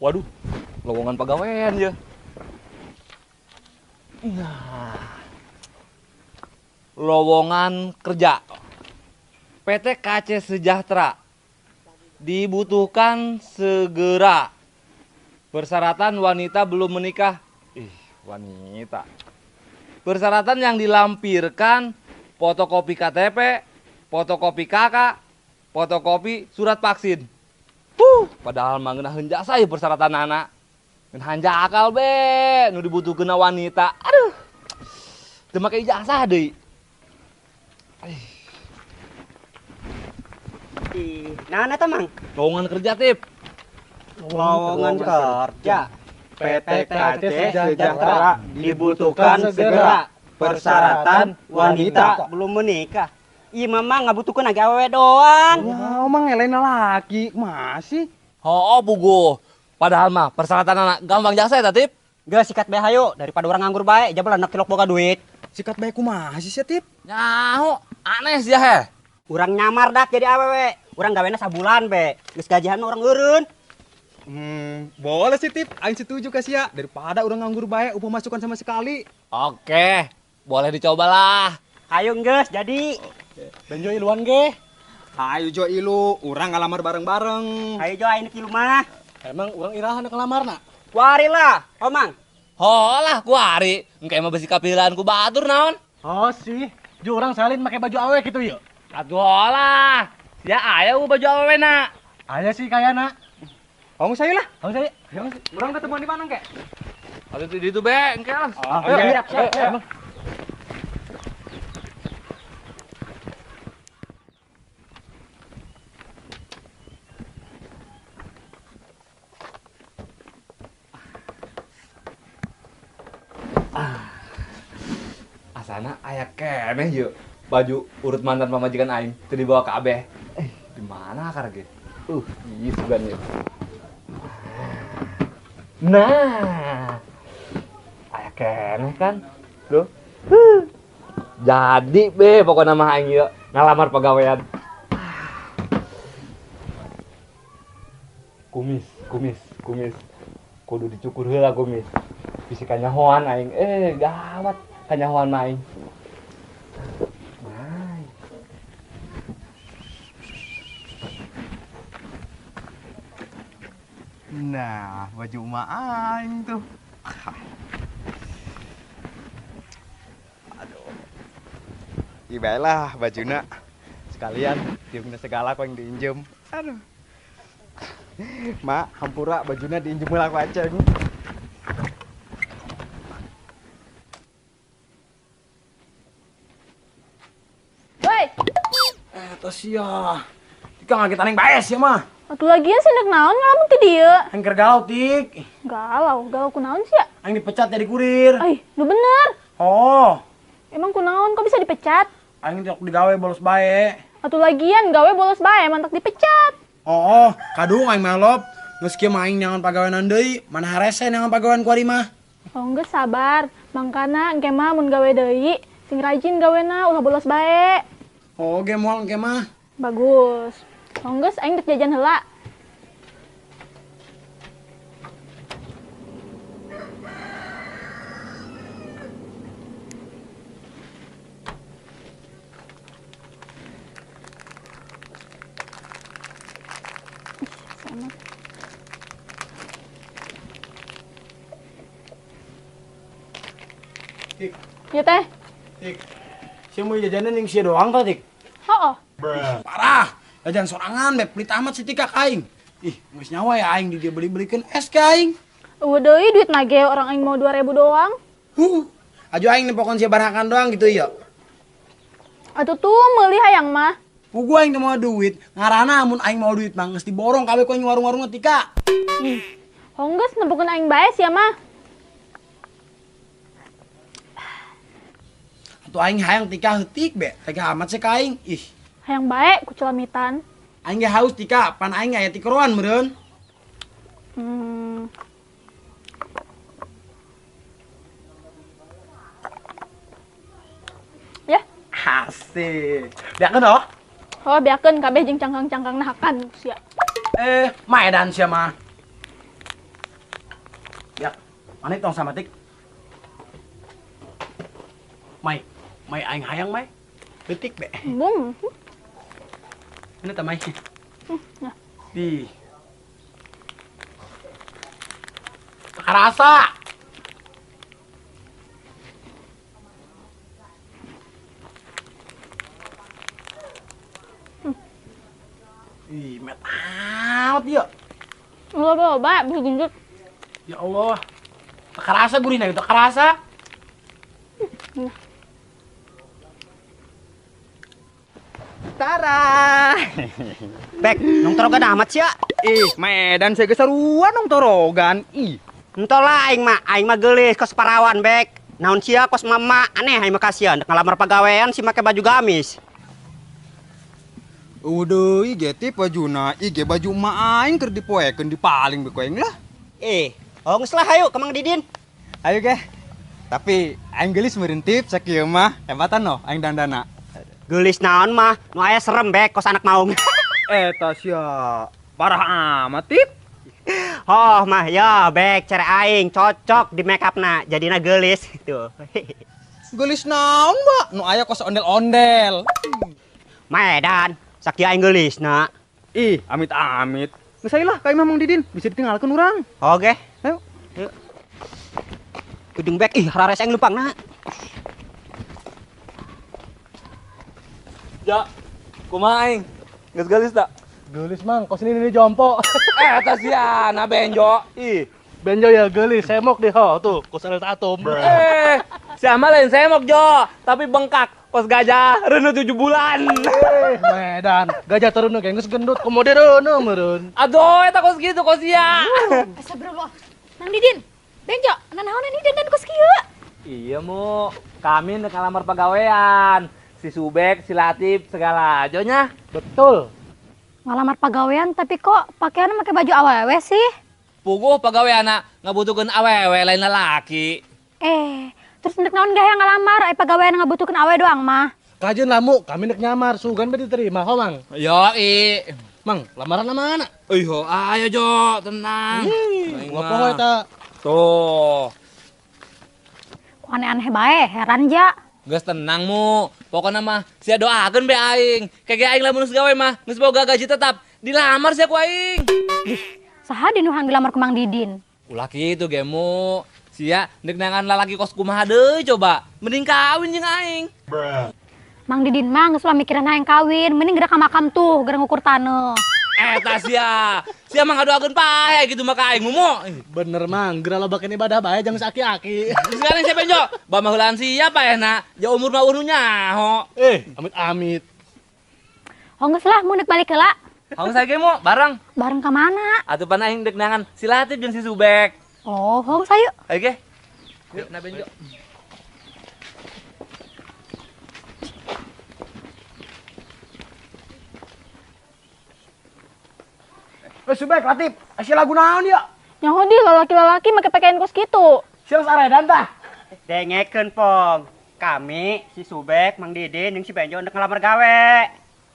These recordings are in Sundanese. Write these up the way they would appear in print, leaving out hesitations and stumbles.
Waduh, lowongan pagawean ya. Nah. Lowongan kerja. PT KC Sejahtera dibutuhkan segera. Persyaratan wanita belum menikah. Ih, wanita. Persyaratan yang dilampirkan fotokopi KTP, fotokopi KK, fotokopi surat vaksin. Padahal mah ngeunaheun jasa ieu persyaratan anak. Ngeunahan akal be, nu dibutuhkeun wanita. Aduh. Teu make ijazah deui. Ih, naon eta Mang? Lowongan kerja, Tip. Lowongan kerja. PT KC Sejahtera dibutuhkan segera. Persyaratan wanita belum menikah. Ih, mama ngabutuhkeun lagi awewe doang. Ya, emang ngelena lagi masih. Oh, puguh. Padahal mah persyaratan anak gampang jasa eta, Tip. Geus sikat bae hayu daripada urang nganggur bae, jabal anak tilok boga duit. Sikat bae kumaha sih, Tip? Nyaho, aneh sih ya. Urang nyamar dak jadi awewe. Urang gawena sabulan be. Geus gajian urang eureun. Boleh sih, Tip. Aing setuju ka sia. Daripada urang nganggur bae upah masukan sama sekali. Oke, boleh dicobalah. Hayu geus jadi. Benjo iluan ge. Hayu jo ilu, urang ngalamar bareng-bareng. Hayu jo aing kilu mah. Emang urang irahan ngelamarna? Kuari lah, oh Mang. Holah kuari, engke mah besi kapilan ku batur naon? Oh sih, jo urang salin make baju awe gitu yuk. Atuh holah. Sia aya baju awe na. Aya sih kayana. Hong saya lah. Hong saya. Urang ketemuan di mana engke? Atuh di ditu be, engke lah. Ayo, siap. Asana aya keneh yeuh baju urut mantan pamajikan aing teu dibawa ka abeh. Di mana akar ge? Ieu sugan ieu. Nah, aya keneh kan? Duh. Jadi be pokona mah aing ieu ngalamar pagawean. Kumis, kumis, kumis. Kudu dicukur heula kumis. Bisi kanyahoan aing. Gawat kanyahoan mah aing. Nah, baju emak aing tuh. Aduh. Ibalah bajuna. Sekalian tiungna segala ku yang diinjem. Aduh. Mak, hampura bajuna diinjem heula ku aceng. Woi. Eta sia. Tika ngagetan aing bae sia mah. Atuh lagian sih nek naon ngalamun ti dieu? Aing keur galau, Tik. Galau, galau kunaon sia? Aing dipecat jadi kurir. Ai, nu bener. Oh. Emang kunaon kok bisa dipecat? Aing teh digawe bolos bae. Atuh lagian gawe bolos bae mantak dipecat. Oh, kadung aing melop. Geus kieu mah aing nyangan pagawean deui, mana harese nyangan pagawean ku ari mah. Oh, geus sabar. Mangkana engke mah mun gawe deui, sing rajin gawena ulah bolos bae. Oh, ge moal engke mah. Bagus. Oh, geus aing dek jajan heula. Tik. Ya teh. Tik. Sia mau jajanan yang sia doang tah, Tik? Heeh. Parah. Jajan sorangan be pelit amat si Tika ka aing. Ih, geus nyawa ya aing di dia beli-belikeun es ka aing. Eueuh deui duit mah ge orang aing mau 2000 doang. Aju aing nepokon sia barakan doang gitu ya. Atuh tuh meuli hayang mah. Pugu aing teu mau duit, ngarana mun aing mau duit mah geus diborong kabeh ku aing warung-warung Tika. Ih, hong geus nempokeun aing bae sia mah. Atuh aing hayang Tika heutik be, tega amat sih ka aing. Ih. Hayang bae ku celamitan. Aing ge haus Tika, pan aing aya tikeroan meureun. Ya. Asik. Beakeun oh. Oh, beakeun kabeh jeung cangkang-cangkangna hakan sia. Maedan sia mah. Manik tong sama tik. Mai, mai aing hayang mai. Leutik be. Bung. Ini tah mai. Ya. Di. Karasa. Ih, met amat dia. Loba-loba bisa gendut. Ya Allah. Tak kerasa gurihna, tak kerasa. Tara. Bek, nong torogan amat sia. Ih, Medan saya seruan nong torogan. Ih, entol lah aing mah geulis kos parawan, Bek. Naon sia kos mama aneh aing mah kasihan ngalamar pagawean si make baju gamis. Udah, ige tip bajuna, ige baju emak aing keur dipoekeun dipaling be ku aing lah. Eh, oh geus lah hayu ka Mang Didin. Ayo ge. Tapi aing geulis meureun tip sakieu mah, hebatan noh aing dandana. Geulis naon mah, nu aya serem Bek kos anak maung. Eta sia, parah amat tip. Oh mah ya Bek, cere aing cocok di make upna, jadina geulis tuh. Geulis naon, Mbak? Nu aya kos ondel-ondel. Medan. Sakieu aing geulis na. Ih, amit-amit. Geus lah ka imah Mang Didin, bisa ditinggalkeun urang. Oke. Ayo. Ayo. Gedung Bek, ih rares aing lempang na. Ja, kumaha aing? Geus geulis tak? Geulis Mang, kos ini jompo. Eta sia, na benjo. Ih, benjo ya geulis, semok deh ho tuh, kos ada atom. Eh, sia mah lain semok jo, tapi bengkak. Kos gajah reuneuh 7 bulan. Medan, gajah tereuneuh geus gendut, komodo reuneuh meureun. Aduh, eta kos kitu kos sia. Astagfirullah. Mang Didin, benjo, nanaon ini dandan kos kieu? Iya, Mu. Kami nek ngalamar pagawean. Si Subek, si Latif, segala aja nya. Betul. Ngalamar pagawean tapi kok pakaiannya pakai baju awewe sih? Puguh pagaweanna ngabutuhkeun awewe lain lalaki. Eh, terus nek naon gak yang ngalamar, ai pagawean ngabutuhkeun awewe doang mah. Kajeun lamu, kami nek nyamar, sugan be diterima ho, Mang. Yo, i. Mang, lamaran mana? Ih, ho, ayo Jo, tenang. Ngopo eta? Tuh. Kok aneh-aneh bae, heran ja. Geus tenang mu, pokokna mah sia doakeun be aing. Kege aing lamun geus gawe mah geus boga gaji tetap, dilamar sia ku aing. Ih, saha dinuhan dilamar ku Mang Didin? Ulah kitu ge mu. Sia nek nangan lalaki kos kumaha deui coba. Mending kawin jeung aing. Mang Didin mah geus ulah mikiran hayang kawin, mending geura ka makam tuh, geura ngukur taneuh. Eta sia. Sia mah ngadoakeun pae gitu mah ka aing mumu. Bener Mang, geura lobakeun ibadah bae jangan aki-aki. Sekarang sia benjo, ba mah heulaan sia paehna, ja umur mah eueuh nu nyaho. Eh, amit-amit. Oh geus lah, mun deuk balik heula. Hong saya ge mu, bareng. Bareng ka mana? Atuh pan aing deuk nangan si Latif jeung si Subek. Oh, hong sayu. Ayo ge. Yuk, na benjo. Eh, Subek, Latif, aya lagu naon ya? Nyaho di lalaki-lalaki make pakaian kos kitu. Sia geus aredan tah. Dengekeun Pong. Kami si Subek, Mang Didin jeung si Benjo ndek ngalamar gawe.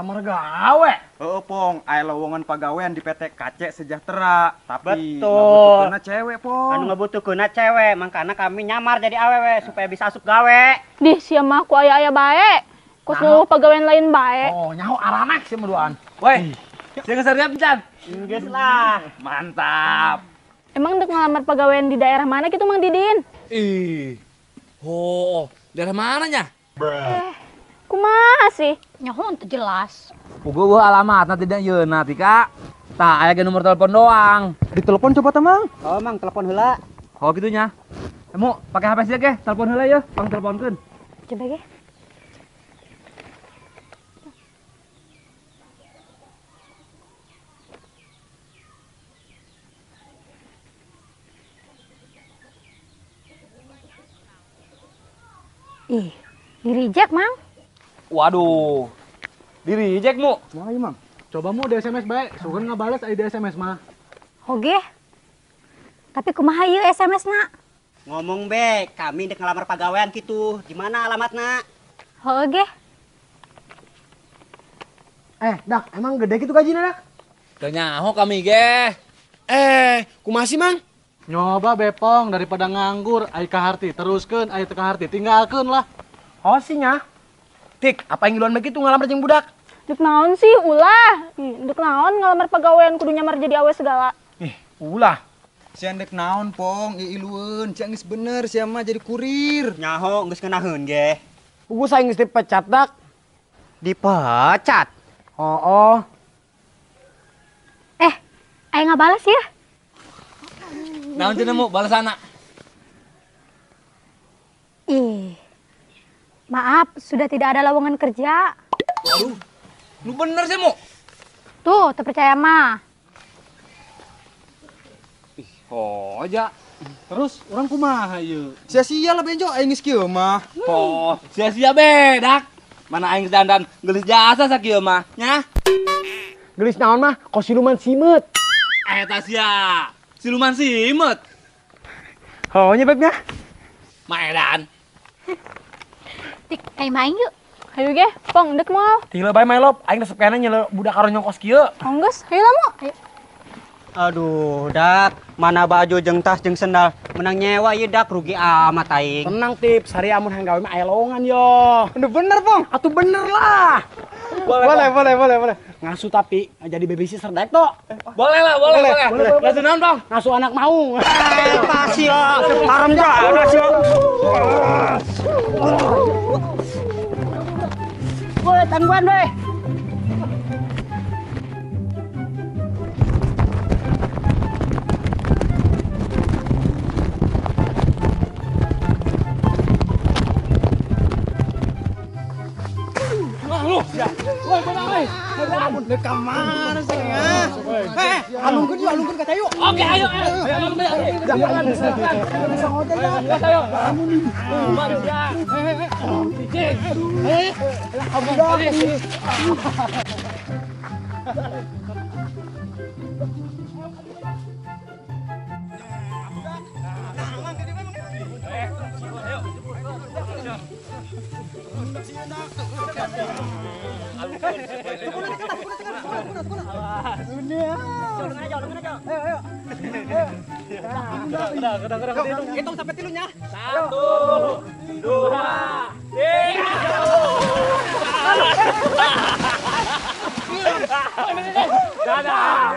Lamar gawe? Heeh, Pong, aya lowongan pagawean di PT KC Sejahtera, tapi betul. Ngabutuhkeunna cewek, Pong. Anu ngabutuhkeunna cewek, mangkana kami nyamar jadi awewe supaya bisa asup gawe. Dih, sia mah ku aya-aya bae. Kos nu pagawean lain bae. Oh, nyaho aranak sia mah duaan. Woi, sia geus siap encan? Geus lah. Mantap. Emang ndek ngalamar pagawean di daerah mana gitu Mang Didin? Ih. Oh, daerah mananya? Eh, kumaha sih? Nyaho teu jelas. Puguh alamatna tidak yeuna Tika. Tah aya ge nomor telepon doang. Ditelepon coba tah, Mang. Oh, Mang, telepon heula. Oh kitu nya. Emu pakai HP sia ge, telepon heula yeuh, pang teleponkeun. Coba ge. Ih, di reject, Mang. Waduh. Di reject, Mu. Wah, iya, Mang. Coba mu di SMS bae, sugan ngabales aya di SMS mah. Oge. Tapi kumaha ieu SMS na? Ngomong be, kami ndek ngalamar pagawean kitu. Di mana alamatna? Heuh ge. Eh, Dak, emang gede gitu gajina, Dak? Teu nyaho kami ge. Eh, kumaha sih, Mang? Nyoba bepong daripada nganggur, ai kaharti teruskeun, ai teu kaharti tinggalkeun lah. Oh sih nya. Tik, apa yang ngiluan begitu ngalamar jeung budak? Dek naon sih ulah. Ih, dek naon ngalamar pagawean kudu nyamar jadi awe segala. Ih, ulah. Sia dek naon pong, iilueun, sia geus bener sia mah jadi kurir. Nyaho geus ngeunaheun ge. Puguh saing geus dipecat dak. Dipecat. Oh. Eh, aing ngabales ya. Naon cenah mu balasana? Ih. Maaf, sudah tidak ada lowongan kerja. Waduh. Lu bener sih, Mu. Tuh, terpercaya mah. Ih, hoja. Terus urang kumaha ieu? Sia-sia lah benjo aing geus kieu mah. Oh, sia-sia bedak. Mana aing dandan geulis jasa sakieu mah, nya. Geulis naon mah? Kos siluman simeut. Eta sia. Siluman simeut. Oh nya beb nya. Maedan. Tik, aing main yuk. Hayu ge, pong dek moal. Tila bae melop, aing resep keneh nyele budak karonyong kos kieu. Oh geus, hayu lah mu. Ayo. Aduh, dak, mana baju jeung tas jeung sendal menang nyewa ieu dak rugi amat aing. Tenang tip, sari amun hayang gawe mah aya lowongan yo. Bener pong, atuh bener lah. Boleh. Ngasuh tapi jadi babysitter daek to. Boleh lah, boleh. Ngasuh naon, Bang? Ngasuh anak maung. Pasti ya, haram jadah sia. Woi, tangguan weh. Woi, benar weh. Dek ka mana sih ya? Eh, alungkeun yuk, alungkeun ka cai yuk. Oke, ayo. Jangan bisa ngojek ya. Ayo. Hitung sampai tilunya. 1, 2, 3. Dadah.